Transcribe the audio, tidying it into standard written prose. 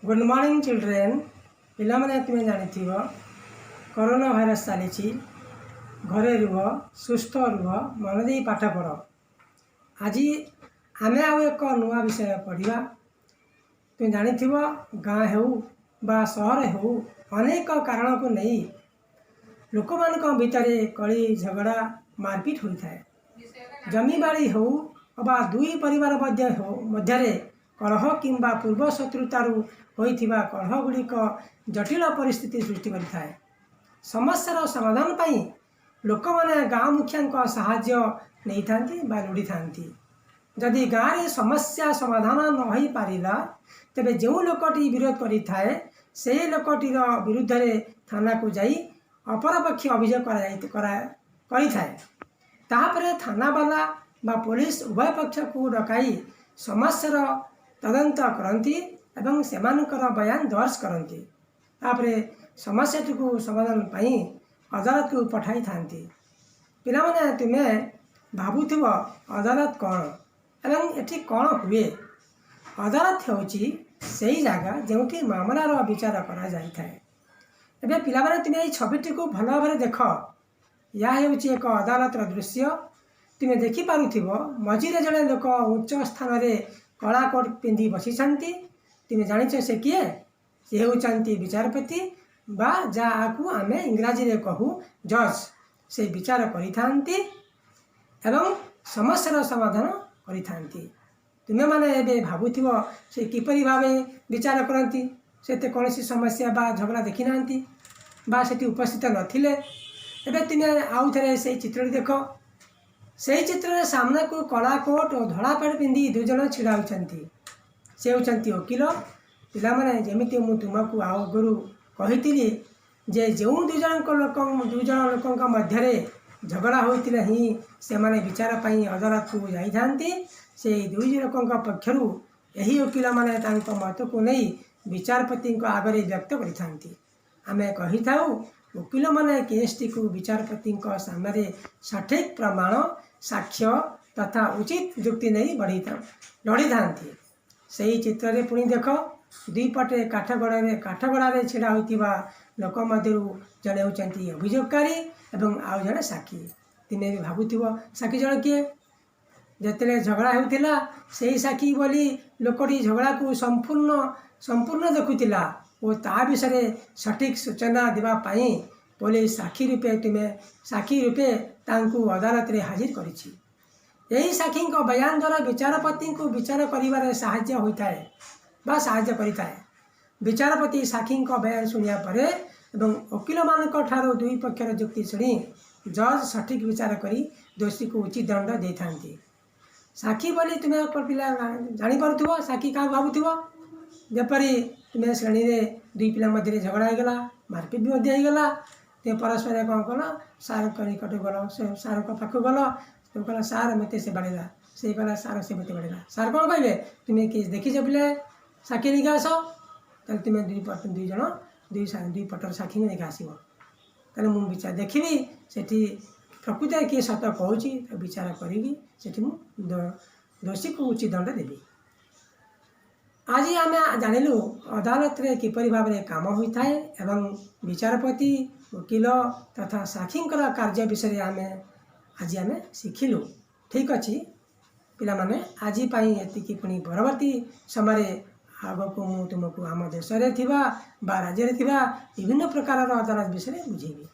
Good morning, children. ପିଲାମାନେ, ତୁମେ ଜାଣିଥିବ କରୋନା ଭାଇରସ୍ ଚାଲିଛି। ଘରେ ରୁହ, ସୁସ୍ଥ ରୁହ, ମନ ଦେଇ ପାଠ ପଢ଼। ଆଜି ଆମେ ଆଉ ଏକ ନୂଆ ବିଷୟ ପଢ଼ିବା। ତୁମେ ଜାଣିଥିବ, ଗାଁ ହେଉ ବା ସହର ହେଉ, ଅନେକ କାରଣକୁ ନେଇ ଲୋକମାନଙ୍କ ଭିତରେ କଳି ଝଗଡ଼ା ମାରପିଟ ହୋଇଥାଏ। ଜମିବାଡ଼ି ହେଉ ଅବା ଦୁଇ ପରିବାର ମଧ୍ୟ ହେଉ ମଧ୍ୟରେ କଳହ କିମ୍ବା ପୂର୍ବ ଶତ୍ରୁତାରୁ ହୋଇଥିବା କଳହ ଗୁଡ଼ିକ ଜଟିଳ ପରିସ୍ଥିତି ସୃଷ୍ଟି କରିଥାଏ। ସମସ୍ୟାର ସମାଧାନ ପାଇଁ ଲୋକମାନେ ଗାଁ ମୁଖିଆଙ୍କ ସାହାଯ୍ୟ ନେଇଥାନ୍ତି ବା ଲୋଡ଼ିଥାନ୍ତି। ଯଦି ଗାଁରେ ସମସ୍ୟା ସମାଧାନ ନ ହୋଇପାରିଲା, ତେବେ ଯେଉଁ ଲୋକଟି ବିରୋଧ କରିଥାଏ, ସେହି ଲୋକଟିର ବିରୁଦ୍ଧରେ ଥାନାକୁ ଯାଇ ଅପରପକ୍ଷ ଅଭିଯୋଗ କରାଯାଇ କରିଥାଏ। ତାହାପରେ ଥାନାବାଲା ବା ପୋଲିସ ଉଭୟ ପକ୍ଷକୁ ଡକାଇ ସମସ୍ୟାର ତଦନ୍ତ କରନ୍ତି ଏବଂ ସେମାନଙ୍କର ବୟାନ ଦର୍ଜ କରନ୍ତି। ତାପରେ ସମସ୍ୟାଟିକୁ ସମାଧାନ ପାଇଁ ଅଦାଲତକୁ ପଠାଇଥାନ୍ତି। ପିଲାମାନେ, ତୁମେ ଭାବୁଥିବ ଅଦାଲତ କ'ଣ ଏବଂ ଏଠି କ'ଣ ହୁଏ? ଅଦାଲତ ହେଉଛି ସେଇ ଜାଗା ଯେଉଁଠି ମାମଲାର ବିଚାର କରାଯାଇଥାଏ। ଏବେ ପିଲାମାନେ, ତୁମେ ଏଇ ଛବିଟିକୁ ଭଲ ଭାବରେ ଦେଖ। ଏହା ହେଉଛି ଏକ ଅଦାଲତର ଦୃଶ୍ୟ। ତୁମେ ଦେଖିପାରୁଥିବ, ମଝିରେ ଜଣେ ଲୋକ ଉଚ୍ଚ ସ୍ଥାନରେ କଳା କୋଟ୍ ପିନ୍ଧି ବସିଛନ୍ତି। ତୁମେ ଜାଣିଛ ସେ କିଏ? ସେ ହେଉଛନ୍ତି ବିଚାରପତି ବା ଯାହାକୁ ଆମେ ଇଂରାଜୀରେ କହୁ ଜଜ୍। ସେ ବିଚାର କରିଥାନ୍ତି ଏବଂ ସମସ୍ୟାର ସମାଧାନ କରିଥାନ୍ତି। ତୁମେମାନେ ଏବେ ଭାବୁଥିବ, ସେ କିପରି ଭାବେ ବିଚାର କରନ୍ତି? ସେ ତ କୌଣସି ସମସ୍ୟା ବା ଝଗଡ଼ା ଦେଖିନାହାନ୍ତି ବା ସେଠି ଉପସ୍ଥିତ ନଥିଲେ। ଏବେ ତୁମେ ଆଉ ଥରେ ସେଇ ଚିତ୍ରଟି ଦେଖ। ସେଇ ଚିତ୍ରରେ ସାମ୍ନାକୁ କଳା କୋଟ୍ ଓ ଧଳା ପ୍ୟାଣ୍ଟ ପିନ୍ଧି ଦୁଇଜଣ ଛିଡ଼ା ହୋଇଛନ୍ତି। ସେ ହେଉଛନ୍ତି ଓକିଲ। ପିଲାମାନେ, ଯେମିତି ମୁଁ ତୁମକୁ ଆଉ ଆଗରୁ କହିଥିଲି ଯେ ଯେଉଁ ଦୁଇ ଜଣ ଲୋକଙ୍କ ମଧ୍ୟରେ ଝଗଡ଼ା ହୋଇଥିଲେ ହିଁ ସେମାନେ ବିଚାର ପାଇଁ ଅଦାଲତକୁ ଯାଇଥାନ୍ତି, ସେଇ ଦୁଇ ଲୋକଙ୍କ ପକ୍ଷରୁ ଏହି ଓକିଲମାନେ ତାଙ୍କ ମତକୁ ନେଇ ବିଚାରପତିଙ୍କ ଆଗରେ ବ୍ୟକ୍ତ କରିଥାନ୍ତି। ଆମେ କହିଥାଉ, ଓକିଲମାନେ କେସ୍ଟିକୁ ବିଚାରପତିଙ୍କ ସାମ୍ନାରେ ସଠିକ୍ ପ୍ରମାଣ, ସାକ୍ଷ୍ୟ ତଥା ଉଚିତ ଯୁକ୍ତି ନେଇ ଲଢ଼ିଥାନ୍ତି। ସେଇ ଚିତ୍ରରେ ପୁଣି ଦେଖ, ଦୁଇ ପଟେ କାଠଗଡ଼ାରେ ଛିଡ଼ା ହୋଇଥିବା ଲୋକ ମଧ୍ୟରୁ ଜଣେ ହେଉଛନ୍ତି ଅଭିଯୋଗକାରୀ ଏବଂ ଆଉ ଜଣେ ସାକ୍ଷୀ। ତୁମେ ବି ଭାବୁଥିବ, ସାକ୍ଷୀ ଜଣେ କିଏ? ଯେତେବେଳେ ଝଗଡ଼ା ହେଉଥିଲା, ସେଇ ସାକ୍ଷୀ ବୋଲି ଲୋକଟି ଝଗଡ଼ାକୁ ସମ୍ପୂର୍ଣ୍ଣ ଦେଖୁଥିଲା ଓ ତା ବିଷୟରେ ସଠିକ୍ ସୂଚନା ଦେବା ପାଇଁ ପୋଲିସ ସାକ୍ଷୀ ରୂପେ ତାଙ୍କୁ ଅଦାଲତରେ ହାଜିର କରିଛି। ଏହି ସାକ୍ଷୀଙ୍କ ବୟାନ ଦ୍ୱାରା ବିଚାରପତିଙ୍କୁ ବିଚାର କରିବାରେ ସାହାଯ୍ୟ ହୋଇଥାଏ ବା ସାହାଯ୍ୟ କରିଥାଏ। ବିଚାରପତି ସାକ୍ଷୀଙ୍କ ବୟାନ ଶୁଣିବା ପରେ ଏବଂ ଓକିଲମାନଙ୍କ ଠାରୁ ଦୁଇ ପକ୍ଷର ଯୁକ୍ତି ଶୁଣି ଜଜ୍ ସଠିକ୍ ବିଚାର କରି ଦୋଷୀକୁ ଉଚିତ ଦଣ୍ଡ ଦେଇଥାନ୍ତି। ସାକ୍ଷୀ ବୋଲି ତୁମେ ପିଲା ଜାଣିପାରୁଥିବ, ସାକ୍ଷୀ କାହାକୁ ଭାବୁଥିବ। ଯେପରି ତୁମେ ଶ୍ରେଣୀରେ ଦୁଇ ପିଲା ମଧ୍ୟରେ ଝଗଡ଼ା ହେଇଗଲା, ମାରପିଟ ବି ମଧ୍ୟ ହେଇଗଲା। ତୁମେ ପରସ୍ପର କ'ଣ କଲ? ସାର୍ଙ୍କ ନିକଟକୁ ଗଲ, ସେ ସାର୍ଙ୍କ ପାଖକୁ ଗଲ। ତୁମେ କହିଲ, "ସାର୍, ମୋତେ ସେ ବାଡ଼େଇଲା।" ସେ କହିଲା, "ସାର୍, ସେ ମୋତେ ବାଡ଼େଇଲା।" ସାର୍ କ'ଣ କହିବେ? "ତୁମେ କିଏ ଦେଖିଛ ପିଲେ, ସାକ୍ଷୀ ନେଇକି ଆସ।" ତାହେଲେ ତୁମେ ଦୁଇ ପଟ ଦୁଇ ଜଣ ଦୁଇ ଦୁଇ ପଟର ସାକ୍ଷୀଙ୍କୁ ନେଇକି ଆସିବ। ତାହେଲେ ମୁଁ ବିଚାର ଦେଖିବି, ସେଠି ପ୍ରକୃତରେ କିଏ ସତ କହୁଛି, ତାକୁ ବିଚାର କରିକି ସେଠି ମୁଁ ଦୋଷୀକୁ ଉଚିତ ଦଣ୍ଡ ଦେବି। ଆଜି ଆମେ ଜାଣିଲୁ ଅଦାଲତରେ କିପରି ଭାବରେ କାମ ହୋଇଥାଏ ଏବଂ ବିଚାରପତି, ଓକିଲ ତଥା ସାକ୍ଷୀଙ୍କର କାର୍ଯ୍ୟ ବିଷୟରେ ଆଜି ଆମେ ଶିଖିଲୁ। ଠିକ୍ ଅଛି ପିଲାମାନେ, ଆଜି ପାଇଁ ଏତିକି। ପୁଣି ପରବର୍ତ୍ତୀ ସମୟରେ ଆଗକୁ ମୁଁ ତୁମକୁ ଆମ ଦେଶରେ ଥିବା ବା ରାଜ୍ୟରେ ଥିବା ବିଭିନ୍ନ ପ୍ରକାରର ଅଦାଲତ ବିଷୟରେ ବୁଝେଇବି।